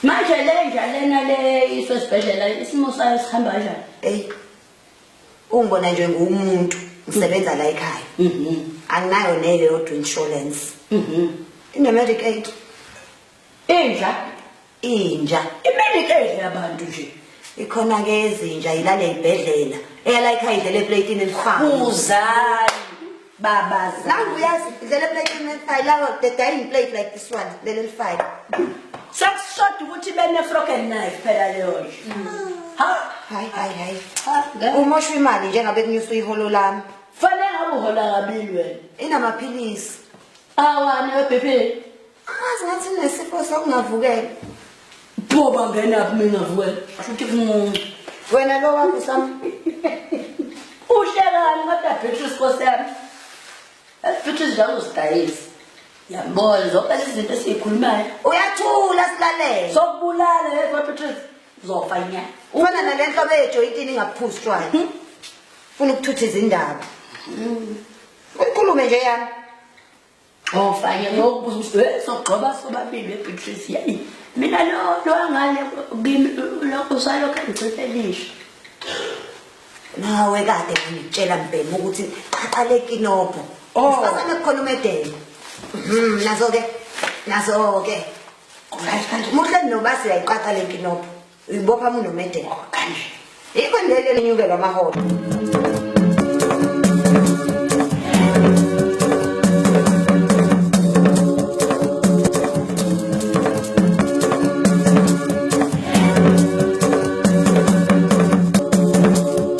Manje le nja lena le iswe esibhedlela isimo sayo sihamba kanjani? Ey. Ungibona nje ngumuntu ngisebenza la ekhaya. Anginayo neyodwa insurance. Ine medic aid. Inja Inja. I-medic aid yabantu nje. Ikhona ke ezinja ilale ibhedlela. Eyala ekhaya idlele eplatini elifayo. Uzani babaza. Nangu uyazi idlele eplatini elifayo lawo the dining plate like this one leli elifayo. Sekushoda ukuthi bene fork and knife phela leyo nje. Ha? Hayi hayi hayi. Ha, ngeke. Umoshwa imali njengabe kunyuswa iholo lami. Fanele ngabe uhola kabili wena. Inamaphilisi. Awani we-BP. Angazi ngathi nesifo sokungavukela. Pho bangenaphi mina ngavukela? Futhi kumuncu. Wena lo wakho sam Uhlekani kodwa Beatrice Nkosi yami. Beatrice njalo uzidayisa. Yabona zonke lezi zinto esizikhulumayo. Uyathula silalele. Sokubulala yezwa Beatrice. Uzofa nya. Ufana nale nhlobo ejoyintini ingaphuzi utshwala. Funa ukuthutha izindaba. Ukhulume nje yami. Ofanye ngokubuza ukuthi hey sogqoba sobabili eBeatrice yayi. Mina lo lo angale kimi lokho usalokho engichithe Nawe kade ngikutshela mbhemu ukuthi qaqale kinobho. Oh. Isifazane kukhona umedelo. Nazo ke. Nazo ke. Muhle nobasi uyayiqaqa le nkinobho. Uyibopha unomedelo. Kanje. Yikho leli lenyukelwa amaholo.